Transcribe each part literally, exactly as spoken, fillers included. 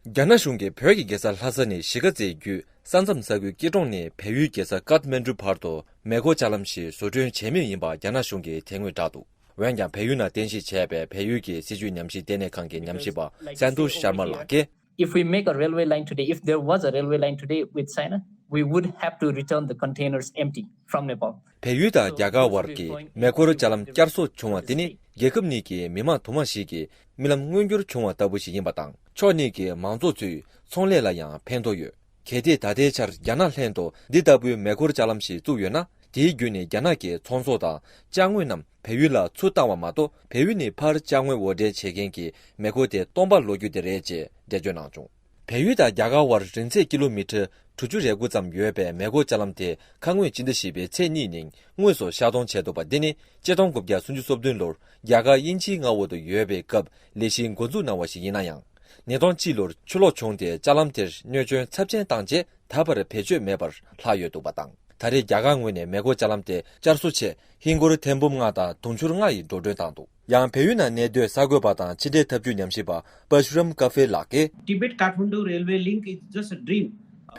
རྒྱ་ནག་གཞུང་གིས་བོད་ཀྱི་རྒྱལ་ས་ལྷ་ས་ནས་གཞིས་ཀ་རྩེ་བརྒྱུད་ས་མཚམས་ས་ཁུལ་སྐྱིད་གྲོང་ནས་བལ་ཡུལ་རྒྱལ་ས་ཀཏ་མན་གྲུ་བར་དུ་མེ་འཁོར་ལྕགས་ལམ་ཞིག་བཟོ་སྐྲུན་བྱེད་མུས་ཡིན་པ་རྒྱ་ནག་གཞུང་གིས་དེ་སྔོན་བསྒྲགས་འདུག་འོན་ཀྱང་བལ་ཡུལ་ནང་རྟེན་གཞི་བྱས་པའི་བལ་ཡུལ་གྱི་སྲིད་བྱུས་ཉམས་ཞིབ་ལྟེ་གནས་ཁང་གི་ཉམས་ཞིབ་པ་སན་དུ་ཤར་མ་ལགས་ཀྱིས། If we make a railway line today, if there was a railway line today with China, we would have to return the containers empty from Nepal. བལ་ཡུལ་དང་རྒྱ་གར་བར་གྱི་མེ་འཁོར་ལྕགས་ལམ་བསྐྱར་གསོ་བྱུང་བ་དེ་ནི་རྒྱལ་ཁབ་གཉིས་ཀྱི་མི་དམངས་དུ་མ་ཞིག་གི་རྨི་ལམ་མངོན་འགྱུར་བྱུང་བ་ལྟ་བུ་ཞིག་ཡིན་པ་དང་། ཕྱོགས་གཉིས་ཀྱི་མང་ཚོགས་ཚོའི་ཚོང་ལས་ལ་ཡང་ཕན་ཐོགས་ཡོད། གལ་ཏེ་ད་ལྟའི་ཆར་རྒྱ་ནག་ལྷན་དུ་འདི་ལྟ་བུའི་མེ་འཁོར་ལྕགས་ལམ་ཞིག་བཙུགས་ཡོད་ན། དེའི་བརྒྱུད་ནས་རྒྱ་ནག་གི་ཚོང་ཟོག་དང་ཅ་དངོས་རྣམས་བལ་ཡུལ་ལ་ཚུར་བཏང་བ་མ་གཏོགས། བལ་ཡུལ་ནས་ཕར་ཅ་དངོས་འོར་འདྲེན་བྱེད་མཁན་གྱི་མེ་འཁོར་དེ་སྟོང་པ་ལོག་རྒྱུ་དེ་རེད་ཅེས་འགྲེལ་བརྗོད་གནང་བྱུང་། བལ་ཡུལ་དང་རྒྱ་གར་བར་རིང་ཚད་ཀི་ལོ་མི་ཊར་དྲུག་ཅུ་རེ་དགུ་ཙམ་ཡོད་པའི་མེ་འཁོར་ལྕགས་ལམ་དེ་ཁ་སྔོན་སྤྱི་ཟླ་བཞི་པའི་ཚེས་གཉིས་ཉིན་དངོས་སུ་ཤར་གཏོང་བྱས་འདུག་པ་འདི་ནི་ཆིག་སྟོང་དགུ་བརྒྱ་སུམ་ཅུ་སོ་བདུན་ལོར་རྒྱ་གར་དབྱིན་ཇིའི་མངའ་འོག་ཏུ་ཡོད་པའི་སྐབས་ལས་གཞི་འགོ་འཛུགས་གནང་བ་ཞིག་ཡིན་ན་ཡང་། ཉིས་སྟོང་གཅིག་ལོར་ཆུ་ལོག་བྱུང་སྟེ་ལྕགས་ལམ་དེར་གནོད་སྐྱོན་ཚབས་ཆེན་བཏང་རྗེས། ད་བར་བེད་སྤྱོད་མེད་པར་ལྷག་ཡོད་འདུག་པ་དང་། ད་རེས་རྒྱ་གར་ངོས་ནས་མེ་འཁོར་ལྕགས་ལམ་དེ་བསྐྱར་གསོ་ཆེད་ཧིན་སྒོར་ཐེར་འབུམ་ལྔ་དང་དུང་ཕྱུར་ལྔ་ཡི་འགྲོ་གྲོན་བཏང་འདུག་ཡང་བལ་ཡུལ་ནང་གནས་སྡོད་གསར་འགོད་པ་དང་ཕྱི་འབྲེལ་འཐབ་ཇུས་ཉམས་ཞིབ་པ་པ་ཤུ་རམ་ཀ་ཧྥེ་ལགས་ཀྱིས། Tibet Kathmandu railway link is just a dream.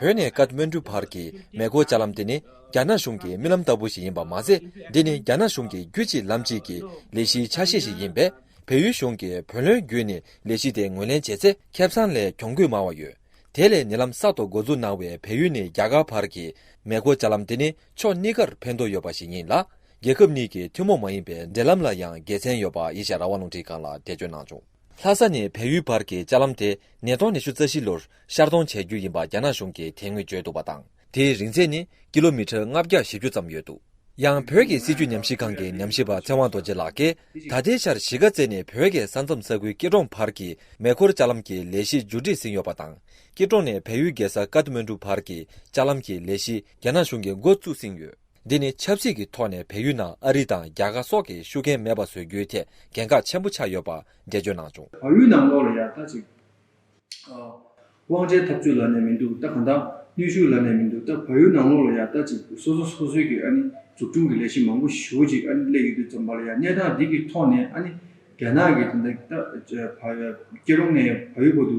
བོད་ནས་ཀཏ་མན་གྲུ་བར་གྱི་མེ་འཁོར་ལྕགས་ལམ་དེ་ནི་རྒྱ་ནག་གཞུང་གི་རྨི་ལམ་ལྟ་བུ་ཞིག་ཡིན་པ་མ་ཟད། འདི་ནི་རྒྱ་ནག་གཞུང་གི་རྒྱུད་གཅིག་ལམ་གཅིག་གི་ལས་གཞིའི་ཆ་ཤས་ཤིག་ཡིན་པས། བལ་ཡུལ་གཞུང་གིས་བུ་ལོན་བརྒྱུད་ནས་ལས་གཞི་དེ་ངོས་ལེན་བྱས་ཚེ། ཁེ་བཟང་ལས་གྱོང་གུད་མང་བ་ཡོད། དེ་ལས་ཉེ་ལམ་གསར་དུ་འགོ་འཛུགས་གནང་བའི་བལ་ཡུལ་ནས་རྒྱ་གར་བར་གྱི་མེ་འཁོར་ལྕགས་ལམ་དེ་ནི་ཕྱོགས་གཉིས་ཀར་ཕན་ཐོགས་ཡོད་པ་ཞིག་ཡིན་ལ། རྒྱལ་ཁབ་གཉིས་ཀྱི་ཐུན་མོང་མ་ཡིན་པའི་འབྲེལ་ལམ་ལ་ཡང་དགེ་མཚན་ཡོད་པ་ཨེ་ཤ་ཡ་རང་དབང་རླུང་འཕྲིན་ཁང་ལ་འགྲེལ་བརྗོད་གནང་བྱུང་། ལྷ་ས་ནས་བལ་ཡུལ་བར་གྱི་ལྕགས་ལམ་དེ་ཉིས་སྟོང་ཉི་ཤུ་རྩ་བཞི་ལོར་ཤར་གཏོང་བྱ་རྒྱུ་ཡིན་པ་རྒྱ་ནག་གཞུང་གིས་དེ་སྔོན་བརྗོད་འདུག་པ་དང་། དེའི་རིང་ཚད་ནི་ཀི་ལོ་མི་ཊར་ལྔ་བརྒྱ་བཞི་བཅུ་ཙམ་ཡོད་འདུག་ཡང་། བོད་ཀྱི་སྲིད་བྱུས་ཉམས་ཞིབ་ཁང་གི་ཉམས་ཞིབ་པ་ཚེ་དབང་རྡོ་རྗེ་ལགས་ཀྱིས། ད་ལྟའི་ཆར་གཞིས་ཀ་རྩེ་ནས་བོད་ཀྱི་ས་མཚམས་ས་ཁུལ་སྐྱིད་གྲོང་བར་གྱི་མེ་འཁོར་ལྕགས་ལམ་གྱི་ལས་གཞི་མཇུག་སྒྲིལ་ཟིན་ཡོད་པ་དང་། སྐྱིད་གྲོང་ནས་བལ་ཡུལ་རྒྱལ་ས་ཀཏ་མན་གྲུ་བར་གྱི་ལྕགས་ལམ་གྱི་ལས་གཞི་རྒྱ་ནག་གཞུང་གིས་འགོ་བཙུགས་ཟིན་ཡོད། འདི་ནི་ཆབ་སྲིད་ཀྱི་ཐོག་ནས་བལ་ཡུལ་ནང་ཨ་རི་དང་རྒྱ་གར་སོགས་ཀྱི་ཤུགས་རྐྱེན་མེད་པ་བཟོ་རྒྱུའི་ཐད་འགན་ཁག་ཆེན་པོ་ཆགས་ཡོད་པ་འགྲེལ་བརྗོད་གནང་བྱུང་། བལ་ཡུལ་ནང་ལོགས་ལ་ཡ་ད་ཅིག་ཨ། དབང་ཆའི་འཐབ་རྩོད་ལབ་ནས་མི་འདུག་ད་གང་ལྟར་གནོན་ཤུགས་ལབ་ནས་མི་འདུག་ད་བལ་ཡུལ་ནང་ལོགས་ལ་ཡ་ད་ཅིག་སོ་སོ་སོ་སོའི་གི་ཨ་ནི་འཛུགས་སྐྲུན་གྱི་ལས་གཞི་མང་པོ་ཞེ་པོ་ཅིག་ཨ་ནི་སླེབས་ཡོད་དུས་ཙམ་པ་ལ་ཡ། གནས་སྟངས་འདི་གི་ཐོག་ནས་ཨ་ནི་རྒྱ་ནག་གི་དེ་འདྲ་ད་བལ་སྐྱིད་གྲོང་ནས་བལ་ཡུལ་བར་དུ་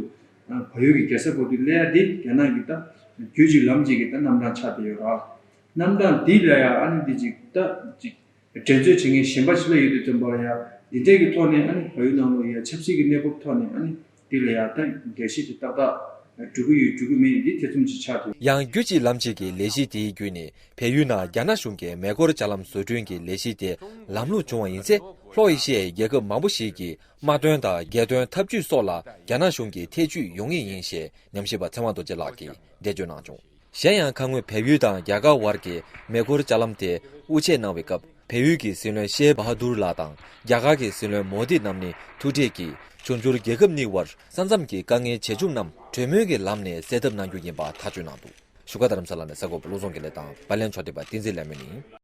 བལ་ཡུལ་གྱི་རྒྱལ་ས་བར་དུ་སླེབས་ཡ་འདི་རྒྱ་ནག་གི་ད་རྒྱུད་གཅིག་ལམ་གཅིག་གི་ད་རྣམ་གྲངས་ཆགས་བསྡད་ཡོད་ར། རྣམ་གྲངས་འདི་ལ་ཡ་ཨ་ནི་འདི་ཅིག་ད་ཅིག་འགྲན་རྩོད་བྱེད་མཁན་གཞན་པ་ཞིག་སླེབས་ཡོད་དུས་ཙམ་པ་ལ་ཡ། འདི་འདྲའི་གི་ཐོག་ནས་ཨ་ནི་བལ་ཡུལ་ནང་ལོགས་ཡ་ཆབ་སྲིད་ཀྱི་གནས་བབ་ཐོག་ནས་ཨ་ནི་འདི་ལ་ཡ་ད་འགྲེལ་བཤད་དེ་ཏག་ཏག་འགྲོ་གི་ཡོད་འགྲོ་གི་མེད་འདི་ཐེ་ཚོམ་ཅིག་ཆགས་འདུག་ཡང་། རྒྱུད་གཅིག་ལམ་གཅིག་གི་ལས་གཞི་དེའི་བརྒྱུད་ནས་བལ་ཡུལ་ནང་རྒྱ་ནག་གཞུང་གིས་མེ་འཁོར་ལྕགས་ལམ་བཟོ་སྐྲུན་གྱི་ལས་གཞི་དེ་ལམ་ལྷོང་བྱུང་བ་ཡིན་ཚེ། ལྷོ་ཨེ་ཤི་ཡའི་རྒྱལ་ཁབ་མང་པོ་ཞིག་གི་དམག་དོན་དང་རྒྱལ་དོན་འཐབ་ཇུས་སོགས་ལ་རྒྱ་ནག་གཞུང་གི་ཐེ་ཇུས་ཡོང་ངེས་ཡིན་ཞེས་ཉམས་ཞིབ་པ་ཚེ་དབང་རྡོ་རྗེ་ལགས་ཀྱིས་འགྲེལ་བརྗོད་གནང་བྱུང་། གཞན་ཡང་། ཁ་སྔོན་བལ་ཡུལ་དང་རྒྱ་གར་བར་གྱི་མེ་འཁོར་ལྕགས་ལམ་དེ་དབུ་འབྱེད་གནང་བའི་སྐབས། བལ་ཡུལ་གྱི་སྲིད་བློན་ཤེ་བྷ་ཧ་དུར་ལགས་དང་རྒྱ་གར་གྱི་སྲིད་བློན་མོ་དི་རྣམ་གཉིས་ཐུག་འཕྲད་ཀྱིས། འབྱུང་འགྱུར་རྒྱལ་ཁབ་གཉིས་བར་ས་མཚམས་ཀྱི་དཀའ་ངལ་ཇེ་ཆུང་རྣམས་གྲོས་མོལ་གྱི་ལམ་ནས་སེལ་ཐབས་གནང་རྒྱུ་ཡིན་པ་ཐག་གཅོད་གནང་འདུག་བཞུགས་སྒར་རྡ་རམ་ས་ལ་ནས་གསར་འགོད་པ་བློ་བཟང་དགེ་ལེགས་དང་པར་ལེན་ཕྱོགས་སྒྲིག་པ་བསྟན་འཛིན་ལྷ་མོ་ཡིན།